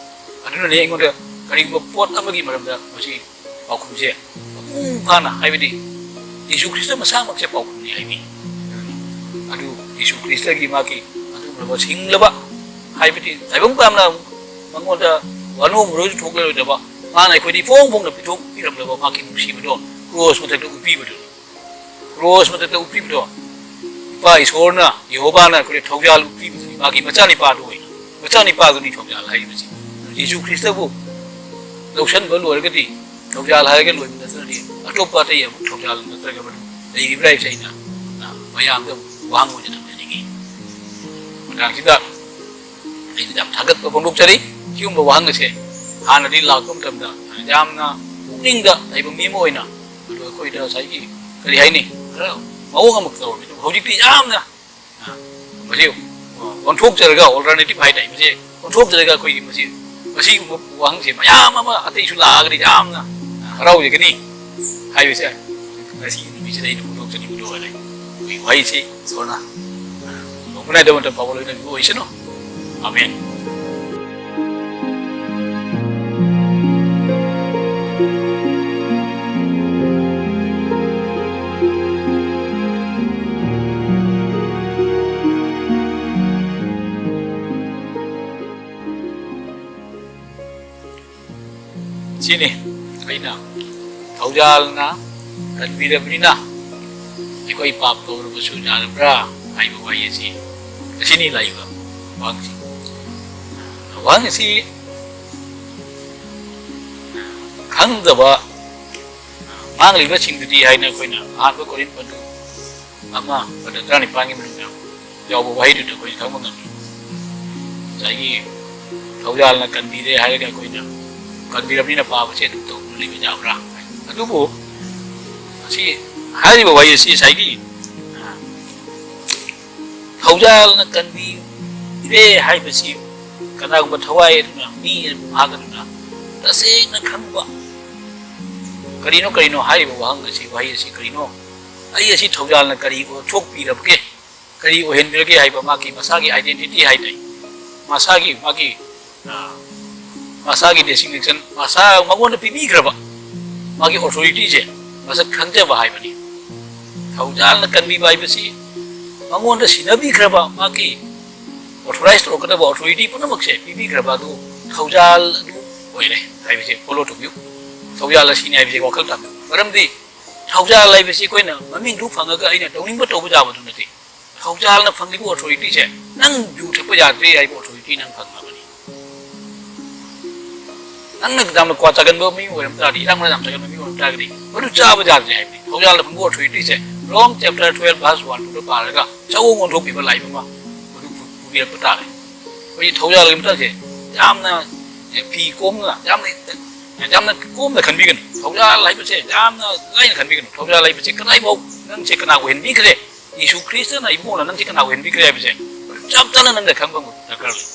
ꯑꯗꯨꯅꯅꯦ ꯑꯩꯉꯣꯟꯗ ꯀꯔꯤꯒꯨꯝꯕ ꯄꯣꯠ ꯑꯃꯒꯤ ꯃꯔꯝꯗ ꯃꯁꯤ ꯄꯥꯎꯈꯨꯝꯁꯦ ꯃꯄꯨꯡ ꯐꯥꯅ, ꯍꯥꯏꯕꯗꯤ ꯌꯦꯁꯨ ꯈ꯭ꯔꯤꯁꯇ ꯃꯁꯥꯃꯛꯁꯦ ꯄꯥꯎꯈꯨꯝꯅꯤ ꯍꯥꯏꯕꯤ꯫ ꯑꯗꯨ ꯌꯦꯁꯨ ꯈ꯭ꯔꯤꯁꯇꯒꯤ ꯃꯥꯒꯤ ꯑꯗꯨꯒꯨꯝꯂꯕ ꯁꯤꯡꯂꯕ, ꯍꯥꯏꯕꯗꯤ ꯇꯥꯏꯕꯪ ꯄꯥꯝꯅ ꯃꯉꯣꯟꯗ ꯋꯥꯅꯣꯡ ꯃꯔꯣꯏꯁꯨ ꯊꯣꯛꯂꯔꯣꯏꯗꯕ, ꯃꯥꯅ ꯑꯩꯈꯣꯏꯗ ꯏꯐꯣꯡ ꯐꯣꯡꯅ ꯄꯤꯊꯣꯛꯄꯤꯔꯝꯂꯕ ꯃꯥꯒꯤ ꯅꯨꯡꯁꯤꯕꯗꯣ ꯀ꯭ꯔꯣꯁ ꯃꯊꯛꯇ ꯎꯠꯄꯤꯕꯗꯨꯅꯤ꯫ ꯀ꯭ꯔꯣꯁ ꯃꯊꯛꯇ ꯎꯠꯄꯤꯕꯗꯣ, ꯏꯄꯥ ꯏꯁꯣꯔꯅ, ꯌꯦꯍꯣꯕꯥꯅ ꯑꯩꯈꯣꯏꯗ ꯊꯧꯖꯥꯜ ꯎꯠꯄꯤꯕꯗꯨꯅꯤ, ꯃꯥꯒꯤ ꯃꯆꯥꯅꯤꯄꯥꯗꯨ ꯑꯣꯏꯅ꯫ ꯃꯆꯥꯅꯤꯄꯥꯗꯨꯅꯤ ꯊꯧꯖꯥꯜ ꯍꯥꯏꯔꯤꯕꯁꯤ꯫ ꯌꯦꯁꯨ ꯈ꯭ꯔꯤꯁꯇꯕꯨ ꯂꯧꯁꯟꯕ ꯂꯣꯏꯔꯒꯗꯤ ꯊꯧꯖꯥꯜ ꯍꯥꯏꯔꯒ ꯂꯣꯏꯕ ꯅꯠꯇ꯭ꯔꯗꯤ, ꯑꯇꯣꯞꯄ ꯑꯇꯩ ꯑꯃꯨꯛ ꯊꯧꯖꯥꯜ ꯅꯠꯇ꯭ꯔꯒ ꯃꯗꯨ ꯂꯩꯔꯤꯕ꯭ꯔꯥ ꯍꯥꯏꯕꯁꯦ ꯑꯩꯅ, ꯑ, ꯃꯌꯥꯝꯗ ꯑꯃꯨꯛ ꯋꯥꯍꯪ ꯑꯣꯏꯅ ꯊꯝꯖꯅꯤꯡꯉꯤ꯫ ꯃꯇꯥꯡꯁꯤꯗ ꯑꯩꯅ ꯌꯥꯝ ꯊꯥꯒꯠꯄ ꯐꯣꯡꯗꯣꯛꯆꯔꯤ꯫ ꯁꯤꯒꯨꯝꯕ ꯋꯥꯍꯪ ꯑꯁꯦ ꯍꯥꯟꯅꯗꯤ ꯂꯥꯛꯄ ꯃꯇꯝꯗ ꯌꯥꯝꯅ ꯄꯨꯛꯅꯤꯡꯗ ꯇꯥꯏꯕꯪ ꯃꯤ ꯑꯃ ꯑꯣꯏꯅ, ꯑꯗꯨ ꯑꯩꯈꯣꯏꯗ ꯉꯁꯥꯏꯒꯤ, ꯀꯔꯤ ꯍꯥꯏꯅꯤ, ꯈꯔ ꯃꯑꯣꯡ ꯑꯃ ꯇꯧꯔꯝꯃꯤ꯫ ꯑꯗꯨꯕꯨ ꯍꯧꯖꯤꯛꯇꯤ ꯌꯥꯝꯅ, ꯑ, ꯃꯁꯤ, ꯑ, ꯑꯣꯟꯊꯣꯛꯆꯔꯒ, alternative ꯍꯥꯏ ꯇꯥꯏ, ꯃꯁꯤ ꯑꯣꯟꯊꯣꯛꯆꯔꯒ ꯑꯩꯈꯣꯏꯒꯤ ꯃꯁꯤ, ꯃꯁꯤꯒꯨꯝꯕ ꯋꯥꯍꯪꯁꯦ ꯃꯌꯥꯝ ꯑꯃ ꯑꯇꯩꯁꯨ ꯂꯥꯛꯑꯒꯗꯤ ꯌꯥꯝꯅ, ꯑ, ꯍꯔꯥꯎꯖꯒꯅꯤ ꯍꯥꯏꯕꯁꯦ ꯉꯁꯤꯒꯤ ꯅꯨꯃꯤꯠꯁꯤꯗ ꯑꯩꯅ ꯐꯣꯡꯗꯣꯛꯆꯅꯤꯡꯕꯗꯣ ꯑꯣꯏꯔꯦ꯫ ꯑꯩꯈꯣꯏꯒꯤ ꯋꯥꯍꯩꯁꯤ ꯏꯁꯣꯔꯅ ꯅꯣꯡꯃ ꯅꯥꯏꯗꯕ ꯃꯇꯝ ꯐꯥꯎꯕ ꯂꯣꯏꯅꯕꯤꯕ ꯑꯣꯏꯁꯅꯨ꯫ ꯑꯥꯃꯦꯟ꯫ ꯁꯤꯅꯤ ꯑꯩꯅ ꯊꯧꯖꯥꯜꯅ ꯀꯟꯕꯤꯔꯕꯅꯤꯅ ꯑꯩꯈꯣꯏ ꯄꯥꯞ ꯇꯧꯔꯕꯁꯨ ꯌꯥꯔꯕ꯭ꯔꯥ ꯍꯥꯏꯕ ꯋꯥꯍꯩ ꯑꯁꯤ ꯑꯁꯤꯅꯤ ꯂꯥꯛꯏꯕ ꯋꯥꯍꯪꯁꯤ꯫ ꯋꯥꯍꯪ ꯑꯁꯤ ꯈꯪꯗꯕ ꯃꯥꯡꯂꯤꯕꯁꯤꯡꯗꯨꯗꯤ ꯍꯥꯏꯅ ꯑꯩꯈꯣꯏꯅ ꯑꯍꯥꯟꯕ ꯀꯣꯔꯤꯟꯊ ꯑꯗꯨ ꯑꯃ ꯄꯗ ꯇꯔꯥꯅꯤꯄꯥꯟꯒꯤ ꯃꯅꯨꯡꯗ ꯌꯥꯎꯕ ꯋꯥꯍꯩꯗꯨꯗ ꯑꯩꯈꯣꯏꯅ ꯈꯪꯕ ꯉꯝꯃꯤ꯫ ꯉꯁꯥꯏꯒꯤ ꯊꯧꯖꯥꯜꯅ ꯀꯟꯕꯤꯔꯦ ꯍꯥꯏꯔꯒ ꯑꯩꯈꯣꯏꯅ ꯀꯟꯕꯤꯔꯕꯅꯤꯅ ꯐꯥꯕꯁꯦ ꯑꯗꯨꯝ ꯇꯧꯗꯨꯅ ꯂꯩꯕ ꯌꯥꯕ꯭ꯔꯥ? ꯑꯗꯨꯕꯨ ꯃꯁꯤ ꯍꯥꯏꯔꯤꯕ ꯋꯥꯍꯩ ꯑꯁꯤ ꯉꯁꯥꯏꯒꯤ, ꯑ, ꯊꯧꯖꯥꯜꯅ ꯀꯟꯕꯤꯔꯦ ꯍꯥꯏꯕꯁꯤ ꯀꯅꯥꯒꯨꯝꯕ ꯊꯋꯥꯏ ꯑꯗꯨꯅ, ꯃꯤ ꯑꯗꯨꯕꯨ ꯃꯍꯥꯛ ꯑꯗꯨꯅ ꯇꯁꯦꯡꯅ ꯈꯪꯕ ꯀꯔꯤꯅꯣ, ꯀꯔꯤꯅꯣ ꯍꯥꯏꯔꯤꯕ ꯋꯥꯍꯪ ꯑꯁꯤ, ꯋꯥꯍꯩ ꯑꯁꯤ ꯀꯔꯤꯅꯣ? ꯑꯩ ꯑꯁꯤ ꯊꯧꯖꯥꯜꯅ ꯀꯔꯤ ꯑꯣꯟꯊꯣꯛꯄꯤꯔꯕꯒꯦ, ꯀꯔꯤ ꯑꯣꯏꯍꯟꯕꯤꯔꯒꯦ ꯍꯥꯏꯕ ꯃꯥꯒꯤ ꯃꯁꯥꯒꯤ identity ꯍꯥꯏꯇꯥꯏ, ꯃꯁꯥꯒꯤ, ꯃꯥꯒꯤ, ꯑ, ꯃꯁꯥꯒꯤ designation, ꯃꯁꯥ ꯃꯉꯣꯟꯗ ꯄꯤꯕꯤꯈ꯭ꯔꯕ ꯃꯥꯒꯤ authorityꯁꯦ ꯃꯁꯛ ꯈꯪꯖꯕ ꯍꯥꯏꯕꯅꯤ꯫ ꯊꯧꯖꯥꯜꯅ ꯀꯟꯕꯤꯕ ꯍꯥꯏꯕꯁꯤ ꯃꯉꯣꯟꯗ ꯁꯤꯟꯅꯕꯤꯈ꯭ꯔꯕ ꯃꯥꯒꯤ authorized ꯇꯧꯔꯛꯀꯗꯕ authority ꯄꯨꯝꯅꯃꯛꯁꯦ ꯄꯤꯕꯤꯈ꯭ꯔꯕ ꯑꯗꯨ ꯊꯧꯖꯥꯜ ꯑꯗꯨ ꯑꯣꯏꯔꯦ ꯍꯥꯏꯕꯁꯦ follow ꯇꯧꯕꯤꯌꯨ꯫ ꯊꯧꯖꯥꯜ ꯑꯁꯤꯅꯤ ꯍꯥꯏꯕꯁꯦ ꯋꯥꯈꯜ ꯊꯝꯕꯤꯌꯨ꯫ ꯃꯔꯝꯗꯤ ꯊꯧꯖꯥꯜ ꯍꯥꯏꯕꯁꯤ ꯑꯩꯈꯣꯏꯅ ꯃꯃꯤꯡꯗꯨ ꯐꯪꯉꯒ ꯑꯩꯅ ꯇꯧꯅꯤꯡꯕ ꯇꯧꯕ ꯌꯥꯕꯗꯨ ꯅꯠꯇꯦ꯫ ꯊꯧꯖꯥꯜꯅ ꯐꯪꯂꯤꯕ authorityꯁꯦ, ꯅꯪ ꯌꯨ ꯊꯛꯄ ꯌꯥꯗ꯭ꯔꯦ ꯍꯥꯏꯕ authority ꯅꯪ ꯐꯪꯂꯕꯅꯤ꯫ ꯅꯪꯅ ꯌꯥꯝꯅ ꯀ꯭ꯋꯥ ꯆꯥꯒꯟꯕ ꯃꯤ ꯑꯣꯏꯔꯝ ꯇꯥꯔꯗꯤ, ꯏꯔꯥꯡ ꯃꯔꯛ ꯌꯥꯝ ꯆꯥꯒꯟꯕ ꯃꯤ ꯑꯣꯏꯔꯝ ꯇꯥꯔꯒꯗꯤ, ꯃꯗꯨ ꯆꯥꯕ ꯌꯥꯗ꯭ꯔꯦ ꯍꯥꯏꯕꯅꯤ꯫ ꯊꯧꯖꯥꯜꯅ ꯐꯪꯕ authorityꯁꯦ Rome chapter twelve verse one ꯇꯨꯗ ꯄꯥꯔꯒ ꯆꯥꯑꯣꯡ ꯑꯣꯟꯊꯣꯛꯄꯤꯕ ꯂꯥꯏꯐ ꯑꯃ ꯃꯗꯨ ꯄꯨ-, ꯄꯨꯕꯤꯔꯛꯄ ꯇꯥꯔꯦ꯫ ꯑꯩꯈꯣꯏꯒꯤ ꯊꯧꯖꯥꯜꯒꯤ ꯃꯇꯥꯡꯁꯦ ꯌꯥꯝꯅ, ꯑꯦ, ꯐꯤ ꯀꯣꯝꯅ, ꯌꯥꯝꯅ, ꯌꯥꯝꯅ ꯀꯣꯝꯅ ꯈꯟꯕꯤꯒꯅꯨ꯫ ꯊꯧꯖꯥꯜ ꯍꯥꯏꯕꯁꯦ ꯌꯥꯝꯅ ꯂꯥꯏꯅ ꯈꯟꯕꯤꯒꯅꯨ꯫ ꯊꯧꯖꯥꯜ ꯍꯥꯏꯕꯁꯦ ꯀꯗꯥꯏꯐꯥꯎ ꯅꯪꯁꯦ ꯀꯅꯥ ꯑꯣꯏꯍꯟꯕꯤꯈ꯭ꯔꯦ? ꯌꯦꯁꯨ ꯈ꯭ꯔꯤꯁꯇꯅ ꯏꯕꯨꯡꯉꯣꯅ ꯅꯪꯁꯦ ꯀꯅꯥ ꯑꯣꯏꯍꯟꯕꯤꯈ꯭ꯔꯦ ꯍꯥꯏꯕꯁꯦ ꯆꯞ ꯆꯥꯅ ꯅꯪꯅ ꯈꯪꯕ ꯑꯃ ꯗꯔꯀꯥꯔ ꯂꯩ꯫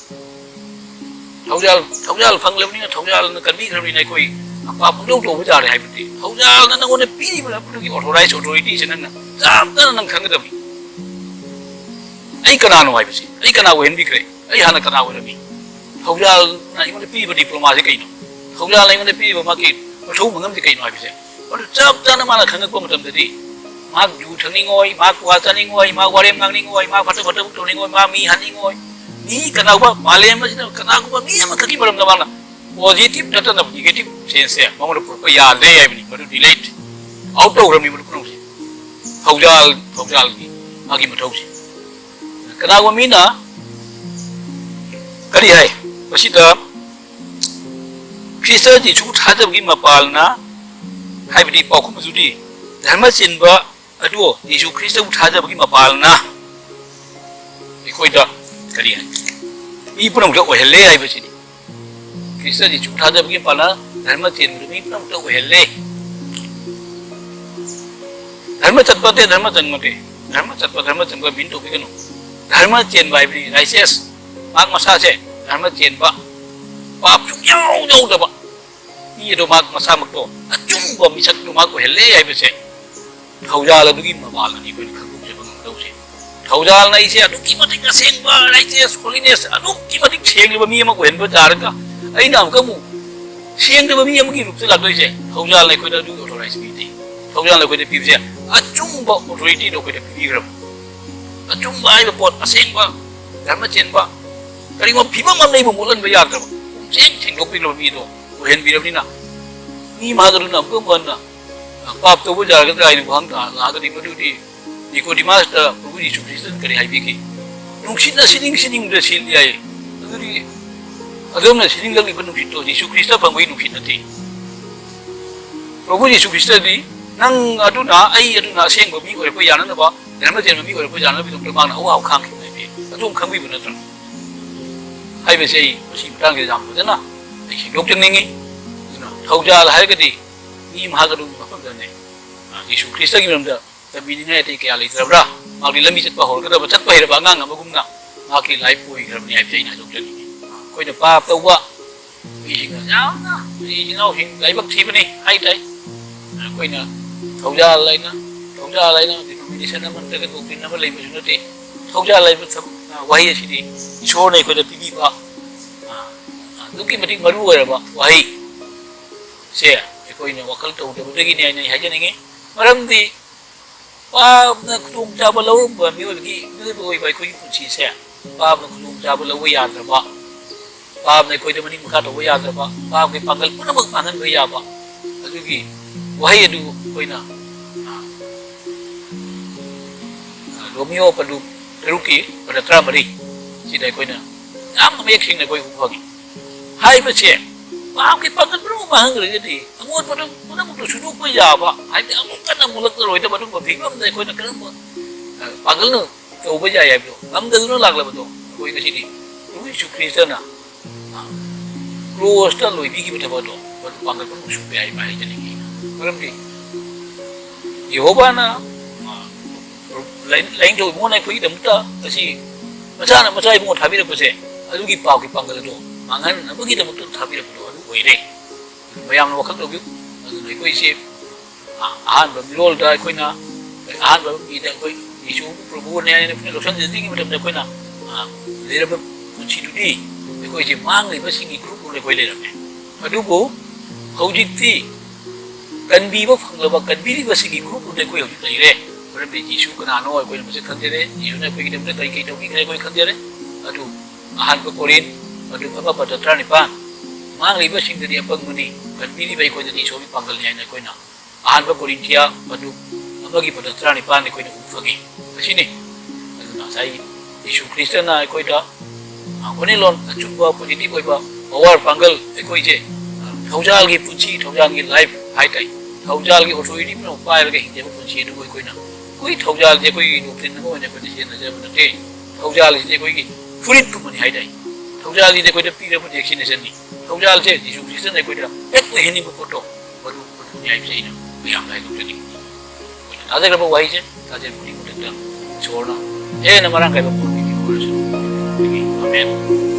ꯊꯧꯖꯥꯜ, ꯊꯧꯖꯥꯜ ꯐꯪꯂꯕꯅꯤꯅ, ꯊꯧꯖꯥꯜꯅ ꯀꯟꯕꯤꯈ꯭ꯔꯕꯅꯤꯅ ꯑꯩꯈꯣꯏ ꯑꯄꯥ ꯄꯨꯡꯇꯧ ꯇꯧꯕ ꯌꯥꯔꯦ ꯍꯥꯏꯕꯗꯤ, ꯊꯧꯖꯥꯜꯅ ꯅꯪꯉꯣꯟꯗ ꯄꯤꯔꯤꯕ ꯑꯗꯨꯒꯤ authorized authorityꯁꯦ ꯅꯪꯅ ꯆꯞ ꯆꯥꯅ ꯅꯪ ꯈꯪꯒꯗꯕꯅꯤ꯫ ꯑꯩ ꯀꯅꯥꯅꯣ ꯍꯥꯏꯕꯁꯦ, ꯑꯩ ꯀꯅꯥ ꯑꯣꯏꯍꯟꯕꯤꯈ꯭ꯔꯦ? ꯑꯩ ꯍꯥꯟꯅ ꯀꯅꯥ ꯑꯣꯏꯔꯝꯃꯤ? ꯊꯧꯖꯥꯜꯅ ꯑꯩꯉꯣꯟꯗ ꯄꯤꯔꯤꯕ diplomaꯁꯦ ꯀꯩꯅꯣ? ꯊꯧꯖꯥꯜꯅ ꯑꯩꯉꯣꯟꯗ ꯄꯤꯔꯤꯕ ꯃꯥꯒꯤ ꯃꯊꯧ ꯃꯉꯝꯁꯦ ꯀꯩꯅꯣ ꯍꯥꯏꯕꯁꯦ, ꯃꯗꯨ ꯆꯞ ꯆꯥꯅ ꯃꯥꯅ ꯈꯪꯉꯛꯄ ꯃꯇꯝꯗꯗꯤ, ꯃꯥ ꯌꯨ ꯊꯛꯅꯤꯡꯉꯣꯏ, ꯃꯥ ꯀ꯭ꯋꯥ ꯆꯥꯅꯤꯡꯉꯣꯏ, ꯃꯥ ꯋꯥꯔꯦꯝ ꯉꯥꯡꯅꯤꯡꯉꯣꯏ, ꯃꯥ ꯐꯠꯇ ꯐꯠꯇꯕ ꯇꯧꯅꯤꯡꯉꯣꯏ, ꯃꯥ ꯃꯤ ꯍꯥꯠꯅꯤꯡꯉꯣꯏ꯫ ꯃꯤ ꯀꯅꯥꯒꯨꯝꯕ ꯃꯥꯂꯦꯝ ꯑꯁꯤꯗ ꯀꯅꯥꯒꯨꯝꯕ ꯃꯤ ꯑꯃꯈꯛꯀꯤ ꯃꯔꯝꯗ ꯃꯥꯅ positive ꯅꯠꯇꯅ negative senseꯁꯦ ꯃꯉꯣꯟꯗ ꯄꯨꯔꯛꯄ ꯌꯥꯗ꯭ꯔꯦ ꯍꯥꯏꯕꯅꯤ꯫ ꯃꯗꯨ delete out ꯇꯧꯈ꯭ꯔꯕꯅꯤ ꯃꯗꯨ ꯄꯨꯝꯅꯃꯛꯁꯦ꯫ ꯊꯧꯖꯥꯜ, ꯊꯧꯖꯥꯜꯒꯤ ꯃꯥꯒꯤ ꯃꯊꯧꯁꯦ꯫ ꯀꯅꯥꯒꯨꯝꯕ ꯃꯤꯅ ꯀꯔꯤ ꯍꯥꯏ? ꯃꯁꯤꯗ ꯈ꯭ꯔꯤꯁꯇ ꯖꯤꯁꯨ ꯊꯥꯖꯕꯒꯤ ꯃꯄꯥꯜꯅ ꯍꯥꯏꯕꯗꯤ ꯄꯥꯎꯈꯨꯝ ꯑꯗꯨꯗꯤ ꯙꯔꯃ ꯆꯦꯟꯕ ꯑꯗꯨ ꯖꯤꯁꯨ ꯈ꯭ꯔꯤꯁꯇꯕꯨ ꯊꯥꯖꯕꯒꯤ ꯃꯄꯥꯜꯅ ꯑꯩꯈꯣꯏꯗ ꯀꯔꯤ ꯍꯥꯏ? ꯃꯤ ꯄꯨꯝꯅꯃꯛꯇ ꯑꯣꯏꯍꯜꯂꯦ ꯍꯥꯏꯕꯁꯤꯅꯤ꯫ ꯈ꯭ꯔꯤꯁꯇ ꯖꯤꯁꯨ ꯊꯥꯖꯕꯒꯤ ꯃꯄꯥꯜꯅ ꯙꯔꯃ ꯆꯦꯟꯕꯗꯨ ꯃꯤ ꯄꯨꯝꯅꯃꯛꯇ ꯑꯣꯏꯍꯜꯂꯦ꯫ ꯙꯔꯃ ꯆꯠꯄ ꯅꯠꯇꯦ, ꯙꯔꯃ ꯆꯪꯕ ꯅꯠꯇꯦ꯫ ꯙꯔꯃ ꯆꯠꯄ, ꯙꯔꯃ ꯆꯪꯕ ꯃꯤꯟ ꯇꯧꯕꯤꯒꯅꯨ꯫ ꯙꯔꯃ ꯆꯦꯟꯕ ꯍꯥꯏꯕꯗꯤ righteous, ꯃꯍꯥꯛ ꯃꯁꯥꯁꯦ ꯙꯔꯃ ꯆꯦꯟꯕ, ꯄꯥꯞ ꯁꯨꯡꯌꯥꯎ ꯌꯥꯎꯗꯕ ꯃꯤ ꯑꯗꯨ ꯃꯍꯥꯛ ꯃꯁꯥꯃꯛꯇꯣ ꯑꯆꯨꯝꯕ ꯃꯤꯁꯛꯇꯨ ꯃꯍꯥꯛ ꯑꯣꯏꯍꯜꯂꯦ ꯍꯥꯏꯕꯁꯦ ꯊꯧꯖꯥꯜ ꯑꯗꯨꯒꯤ ꯃꯕꯥꯜꯗꯨꯅꯤ ꯑꯩꯈꯣꯏꯅ ꯈꯪꯗꯣꯛꯆꯕ ꯉꯝꯗꯧꯁꯦ꯫ ꯊꯧꯖꯥꯜꯅ ꯑꯩꯁꯦ ꯑꯗꯨꯛꯀꯤ ꯃꯇꯤꯛ ꯑꯁꯦꯡꯕ, righteous, holiness, ꯑꯗꯨꯛꯀꯤ ꯃꯇꯤꯛ ꯁꯦꯡꯂꯕ ꯃꯤ ꯑꯃ ꯑꯣꯏꯍꯟꯕ ꯇꯥꯔꯒ, ꯑꯩꯅ ꯑꯃꯨꯛꯀ ꯑꯃꯨꯛ ꯁꯦꯡꯗꯕ ꯃꯤ ꯑꯃꯒꯤ ꯔꯨꯞꯇ ꯂꯥꯛꯇꯣꯏꯁꯦ꯫ ꯊꯧꯖꯥꯜꯅ ꯑꯩꯈꯣꯏꯗ ꯑꯗꯨꯒꯤ authorize ꯄꯤꯗꯦ꯫ ꯊꯧꯖꯥꯜꯅ ꯑꯩꯈꯣꯏꯗ ꯄꯤꯕꯁꯦ ꯑꯆꯨꯝꯕ authorityꯗꯣ ꯑꯩꯈꯣꯏꯗ ꯄꯤꯕꯤꯈ꯭ꯔꯕ꯫ ꯑꯆꯨꯝꯕ ꯍꯥꯏꯕ ꯄꯣꯠ, ꯑꯁꯦꯡꯕ ꯙꯔꯃ ꯆꯦꯟꯕ, ꯀꯔꯤꯒꯨꯝꯕ ꯐꯤꯕꯝ ꯑꯃ ꯂꯩꯕ ꯃꯣꯠꯍꯟꯕ ꯌꯥꯗ꯭ꯔꯕ, ꯄꯨꯝꯁꯦꯡ ꯁꯦꯡꯗꯣꯛꯄꯤꯈ꯭ꯔꯕ ꯃꯤꯗꯣ ꯑꯣꯏꯍꯟꯕꯤꯔꯕꯅꯤꯅ, ꯃꯤ ꯃꯍꯥꯛ ꯑꯗꯨꯅ ꯑꯃꯨꯛꯀ ꯍꯟꯅ ꯄꯥꯞ ꯇꯧꯕ ꯌꯥꯒꯗ꯭ꯔꯥ ꯍꯥꯏꯅ ꯋꯥꯍꯪ ꯂꯥꯛꯑꯒꯗꯤ, ꯃꯗꯨꯗꯤ ꯅꯤꯀꯣꯗꯤꯃꯥꯁꯇ ꯄ꯭ꯔꯚꯨ ꯖꯤꯁꯨ ꯈ꯭ꯔꯤꯁꯇꯅ ꯀꯔꯤ ꯍꯥꯏꯕꯤꯒꯦ? ꯅꯨꯡꯁꯤꯠꯅ ꯁꯤꯅꯤꯡ ꯁꯤꯅꯤꯡꯕꯗ ꯁꯤꯠꯂꯤ ꯍꯥꯏꯌꯦ꯫ ꯑꯗꯨꯗꯤ ꯑꯗꯣꯝꯅ ꯁꯤꯅꯤꯡꯂꯛꯂꯤꯕ ꯅꯨꯡꯁꯤꯠꯇꯣ ꯖꯤꯁꯨ ꯈ꯭ꯔꯤꯁꯇ ꯐꯪꯕꯒꯤ ꯅꯨꯡꯁꯤꯠ ꯅꯠꯇꯦ꯫ ꯄ꯭ꯔꯚꯨ ꯖꯤꯁꯨ ꯈ꯭ꯔꯤꯁꯇꯗꯤ ꯅꯪ ꯑꯗꯨꯅ, ꯑꯩ ꯑꯗꯨꯅ ꯑꯁꯦꯡꯕ ꯃꯤ ꯑꯣꯏꯔꯛꯄ ꯌꯥꯅꯅꯕ, ꯙꯔꯃ ꯆꯦꯟꯕ ꯃꯤ ꯑꯣꯏꯔꯛꯄ ꯌꯥꯅꯕꯒꯤꯗꯃꯛꯇ ꯃꯥꯅ ꯑꯋꯥꯕ ꯈꯥꯡꯈꯤꯕꯅꯦ꯫ ꯑꯗꯨꯝ ꯈꯪꯕꯤꯕ ꯅꯠꯇ꯭ꯔꯣ? ꯍꯥꯏꯕꯁꯦ ꯑꯩ ꯃꯁꯤ ꯃꯇꯥꯡꯁꯤꯗ ꯌꯥꯝ ꯐꯖꯅ ꯑꯩ ꯁꯦꯡꯗꯣꯛꯆꯅꯤꯡꯉꯤ꯫ ꯑꯗꯨꯅ ꯊꯧꯖꯥꯜ ꯍꯥꯏꯔꯒꯗꯤ ꯃꯤ ꯃꯍꯥꯛ ꯑꯗꯨꯒꯤ ꯃꯐꯝꯗꯅꯦ꯫ ꯖꯤꯁꯨ ꯈ꯭ꯔꯤꯁꯇꯒꯤ ꯃꯔꯝꯗ ꯇꯝꯕꯤꯅꯤꯡꯉꯥꯏ ꯑꯇꯩ ꯀꯌꯥ ꯂꯩꯇ꯭ꯔꯕ꯭ꯔꯥ? ꯃꯍꯥꯛꯇꯤ ꯂꯝꯕꯤ ꯆꯠꯄ ꯍꯧꯔꯒꯗꯕ, ꯆꯠꯄ ꯍꯩꯔꯕ ꯑꯉꯥꯡ ꯑꯃꯒꯨꯝꯅ ꯃꯍꯥꯛꯀꯤ life ꯑꯣꯏꯈ꯭ꯔꯕꯅꯤ ꯍꯥꯏꯕꯁꯦ ꯑꯩꯅ ꯍꯥꯏꯗꯣꯛꯆꯅꯤꯡꯉꯤ꯫ ꯑꯩꯈꯣꯏꯅ ꯄꯥꯞ ꯇꯧꯕ ꯃꯤꯁꯤꯡꯅ ꯌꯥꯝꯅ ꯏꯆꯤꯟ ꯏꯅꯥꯎꯁꯤꯡ ꯂꯥꯏꯕꯛ ꯊꯤꯕꯅꯤ ꯍꯥꯏ ꯇꯥꯏ꯫ ꯑꯩꯈꯣꯏꯅ ꯊꯧꯖꯥꯜ ꯍꯥꯏꯅ, ꯊꯧꯖꯥꯜ ꯍꯥꯏꯅ denomination ꯑꯃ ꯅꯠꯇ꯭ꯔꯒ doctrine ꯑꯃ ꯂꯩꯕꯁꯨ ꯅꯠꯇꯦ꯫ ꯊꯧꯖꯥꯜ ꯍꯥꯏꯕ ꯊꯕꯛ, ꯋꯥꯍꯩ ꯑꯁꯤꯗꯤ ꯏꯁꯣꯔꯅ ꯑꯩꯈꯣꯏꯗ ꯄꯤꯕꯤꯕ, ꯑꯗꯨꯛꯀꯤ ꯃꯇꯤꯛ ꯃꯔꯨ ꯑꯣꯏꯔꯕ ꯋꯥꯍꯩ ꯁꯦ ꯑꯩꯈꯣꯏꯅ ꯋꯥꯈꯜ ꯇꯧꯗꯕꯗꯒꯤꯅꯤ ꯍꯥꯏꯅ ꯑꯩ ꯍꯥꯏꯖꯅꯤꯡꯉꯤ꯫ ꯃꯔꯝꯗꯤ ꯄꯥꯞꯅ ꯈꯨꯗꯣꯡꯆꯥꯕ ꯂꯧꯔꯝꯕ ꯃꯤꯑꯣꯏꯕꯒꯤ, ꯃꯤꯑꯣꯏꯕ ꯑꯣꯏꯕ ꯑꯩꯈꯣꯏꯒꯤ ꯄꯨꯟꯁꯤꯁꯦ ꯄꯥꯞꯅ ꯈꯨꯗꯣꯡꯆꯥꯕ ꯂꯧꯕ ꯌꯥꯗ꯭ꯔꯕ, ꯄꯥꯞꯅ ꯑꯩꯈꯣꯏꯗ ꯃꯅꯤꯡ ꯃꯈꯥ ꯇꯧꯕ ꯌꯥꯗ꯭ꯔꯕ, ꯄꯥꯞꯀꯤ ꯄꯥꯡꯒꯜ ꯄꯨꯝꯅꯃꯛ ꯃꯥꯡꯍꯟꯕ ꯌꯥꯕ, ꯑꯗꯨꯒꯤ ꯋꯥꯍꯩ ꯑꯗꯨ ꯑꯩꯈꯣꯏꯅ, ꯑ, ꯑ, ꯔꯣꯃꯤꯌꯣ ꯄꯟꯗꯨꯞ ꯇꯔꯨꯛꯀꯤ ꯄꯗ ꯇꯔꯥꯃꯔꯤ ꯁꯤꯗ ꯑꯩꯈꯣꯏꯅ ꯌꯥꯝꯅ ꯃꯌꯦꯛ ꯁꯦꯡꯅ ꯑꯩꯈꯣꯏ ꯎꯕ ꯐꯪꯉꯤ꯫ ꯍꯥꯏꯕꯁꯦ ꯄꯥꯞꯀꯤ ꯄꯥꯡꯒꯜ ꯄꯨꯝꯅꯃꯛ ꯃꯥꯡꯍꯟꯈ꯭ꯔꯒꯗꯤ ꯑꯃꯣꯠꯄꯗꯨ ꯄꯨꯝꯅꯃꯛꯇꯨ ꯁꯨꯗꯣꯛꯄ ꯌꯥꯕ, ꯍꯥꯏꯕꯗꯤ ꯑꯃꯨꯛ ꯍꯟꯅ ꯃꯨꯜꯂꯛꯂꯔꯣꯏꯗꯕ ꯑꯗꯨꯒꯨꯝꯕ ꯐꯤꯕꯝꯗ ꯑꯩꯈꯣꯏꯅ ꯀꯔꯝꯕ, ꯑ, ꯄꯥꯡꯒꯜꯅ ꯇꯧꯕ ꯌꯥꯏ ꯍꯥꯏꯕꯗꯣ ꯉꯝꯗꯗꯨꯅ ꯂꯥꯛꯂꯕꯗꯣ ꯑꯩꯈꯣꯏ ꯉꯁꯤꯗꯤ ꯄ꯭ꯔꯚꯨ ꯌꯤꯁꯨ ꯈ꯭ꯔꯤꯁꯇꯅ, ꯑ, ꯀ꯭ꯔꯣꯁꯇ ꯂꯣꯏꯕꯤꯈꯤꯕ ꯊꯕꯛ ꯑꯗꯣ ꯃꯗꯨ ꯄꯥꯡꯒꯜ ꯄꯨꯝꯅꯃꯛ ꯁꯨꯕ ꯌꯥꯏ ꯍꯥꯏꯕ ꯍꯥꯏꯖꯅꯤꯡꯉꯤ꯫ ꯃꯔꯝꯗꯤ ꯌꯦꯍꯣꯕꯥꯅ, ꯑ, ꯂꯥꯏ-, ꯂꯥꯏꯅꯤꯡꯊꯧ ꯏꯕꯨꯡꯉꯣꯅ ꯑꯩꯈꯣꯏꯒꯤꯗꯃꯛꯇ ꯑꯁꯤ ꯃꯆꯥꯅ ꯃꯆꯥ ꯏꯕꯨꯡꯉꯣ ꯊꯥꯕꯤꯔꯛꯄꯁꯦ ꯑꯗꯨꯒꯤ ꯄꯥꯞꯀꯤ ꯄꯥꯡꯒꯜ ꯑꯗꯣ ꯃꯥꯡꯍꯟꯅꯕꯒꯤꯗꯃꯛꯇ ꯊꯥꯕꯤꯔꯛꯄꯗꯣ ꯑꯗꯨ ꯑꯣꯏꯔꯦ꯫ ꯃꯌꯥꯝꯅ ꯋꯥꯈꯜ ꯇꯧꯕꯤꯌꯨ꯫ ꯑꯗꯨꯅ ꯑꯩꯈꯣꯏꯁꯦ ꯑꯍꯥꯟꯕ ꯃꯤꯔꯣꯜꯗ ꯑꯩꯈꯣꯏꯅ, ꯑꯍꯥꯟꯕ ꯃꯤꯗ ꯑꯩꯈꯣꯏ ꯖꯤꯁꯨ ꯄ꯭ꯔꯚꯨꯅꯦ ꯍꯥꯏꯅ ꯑꯩꯈꯣꯏꯅ ꯂꯧꯁꯤꯟꯖꯗ꯭ꯔꯤꯉꯩ ꯃꯇꯝꯗ ꯑꯩꯈꯣꯏꯅ, ꯑ, ꯂꯩꯔꯝꯕ ꯄꯨꯟꯁꯤꯗꯨꯗꯤ ꯑꯩꯈꯣꯏꯁꯦ ꯃꯥꯡꯂꯤꯕꯁꯤꯡꯒꯤ ꯒ꯭ꯔꯨꯞ ꯑꯣꯏꯅ ꯑꯩꯈꯣꯏ ꯂꯩꯔꯝꯃꯦ꯫ ꯑꯗꯨꯕꯨ ꯍꯧꯖꯤꯛꯇꯤ ꯀꯟꯕꯤꯕ ꯐꯪꯂꯕ, ꯀꯟꯕꯤꯔꯤꯕꯁꯤꯡꯒꯤ ꯒ꯭ꯔꯨꯞ ꯑꯣꯏꯅ ꯑꯩꯈꯣꯏ ꯍꯧꯖꯤꯛ ꯂꯩꯔꯦ꯫ ꯃꯔꯝꯗꯤ ꯖꯤꯁꯨ ꯀꯅꯥꯅꯣ ꯑꯩꯈꯣꯏꯅ ꯃꯁꯛ ꯈꯪꯖꯔꯦ, ꯖꯤꯁꯨꯅ ꯑꯩꯈꯣꯏꯒꯤꯗꯃꯛꯇ ꯀꯔꯤ ꯀꯔꯤ ꯇꯧꯕꯤꯈ꯭ꯔꯦ ꯑꯩꯈꯣꯏ ꯈꯪꯖꯔꯦ꯫ ꯑꯗꯨ ꯑꯍꯥꯟꯕ ꯀꯣꯔꯤꯟ, ꯑꯗꯨ ꯑꯃ ꯄꯗ ꯇꯔꯥꯅꯤꯄꯥꯟ, ꯃꯥꯡꯂꯤꯕꯁꯤꯡꯗꯗꯤ ꯑꯄꯪꯕꯅꯤ, ꯀꯟꯕꯤꯔꯤꯕ ꯑꯩꯈꯣꯏꯗꯗꯤ ꯏꯁꯣꯔꯒꯤ ꯄꯥꯡꯒꯜꯅꯤ ꯍꯥꯏꯅ ꯑꯩꯈꯣꯏꯅ ꯑꯍꯥꯟꯕ ꯀꯣꯔꯤꯟꯊꯤꯌꯥ ꯃꯗꯨ ꯑꯃꯒꯤ ꯃꯗꯨ ꯇꯔꯥꯅꯤꯄꯥꯟ ꯑꯩꯈꯣꯏꯅ ꯎꯕ ꯐꯪꯉꯤ꯫ ꯑꯁꯤꯅꯤ꯫ ꯑꯗꯨꯅ ꯉꯁꯥꯏ ꯌꯤꯁꯨ ꯈ꯭ꯔꯤꯁꯇꯅ ꯑꯩꯈꯣꯏꯗ, ꯑ, ꯋꯥꯈꯜꯂꯣꯟ ꯑꯆꯨꯝꯕ, ꯄꯣꯖꯤꯇꯤꯚ ꯑꯣꯏꯕ, ꯄꯋꯥꯔ ꯄꯥꯡꯒꯜ ꯑꯩꯈꯣꯏꯁꯦ, ꯑ, ꯊꯧꯖꯥꯜꯒꯤ ꯄꯨꯟꯁꯤ, ꯊꯧꯖꯥꯜꯒꯤ ꯂꯥꯏꯐ ꯍꯥꯏ ꯇꯥꯏ꯫ ꯊꯧꯖꯥꯜꯒꯤ ꯑꯣꯊꯣꯔꯤꯇꯤ ꯄꯨꯝꯅꯃꯛ ꯄꯥꯏꯔꯒ ꯍꯤꯡꯖꯕ ꯄꯨꯟꯁꯤ ꯑꯗꯨꯕꯨ ꯑꯩꯈꯣꯏꯅ, ꯑꯩꯈꯣꯏ ꯊꯧꯖꯥꯜꯁꯦ ꯑꯩꯈꯣꯏꯒꯤ ꯗꯣꯛꯇ꯭ꯔꯤꯟ ꯑꯃ ꯑꯣꯏꯅ ꯑꯩꯈꯣꯏꯅ ꯁꯤꯖꯤꯟꯅꯖꯕ ꯅꯠꯇꯦ꯫ ꯊꯧꯖꯥꯜꯁꯤꯗꯤ ꯑꯩꯈꯣꯏꯒꯤ ꯐꯨꯔꯤꯠꯀꯨꯝꯕꯅꯤ ꯍꯥꯏ ꯇꯥꯏ꯫ ꯊꯧꯖꯥꯜꯁꯤꯗꯤ ꯑꯩꯈꯣꯏꯗ ꯄꯤꯔꯕ ꯗꯦꯁꯇꯤꯅꯦꯁꯟꯅꯤ꯫ ꯊꯧꯖꯥꯜꯁꯦ ꯖꯤꯁꯨ ꯈ꯭ꯔꯤꯁꯇꯅ ꯑꯩꯈꯣꯏꯗ ꯍꯦꯛ ꯂꯩꯍꯟꯅꯤꯡꯕ ꯄꯣꯠꯇꯣ ꯃꯗꯨ ꯃꯗꯨꯅꯤ ꯍꯥꯏꯕꯁꯦ ꯑꯩꯅ ꯃꯌꯥꯝꯗ ꯍꯥꯏꯗꯣꯛꯆꯅꯤꯡꯉꯤ꯫ ꯑꯩꯈꯣꯏꯅ ꯇꯥꯖꯈ꯭ꯔꯕ ꯋꯥꯍꯩꯁꯦ ꯇꯥꯖꯔꯤꯕ ꯈꯨꯗꯤꯡꯃꯛꯇ ꯏꯁꯣꯔꯅ ꯍꯦꯟꯅ ꯃꯔꯥꯡ ꯀꯥꯏꯕ ꯄꯣꯠ ꯄꯤꯕꯤꯕ ꯑꯣꯏꯔꯁꯅꯨ꯫ ꯑꯃꯦꯟ꯫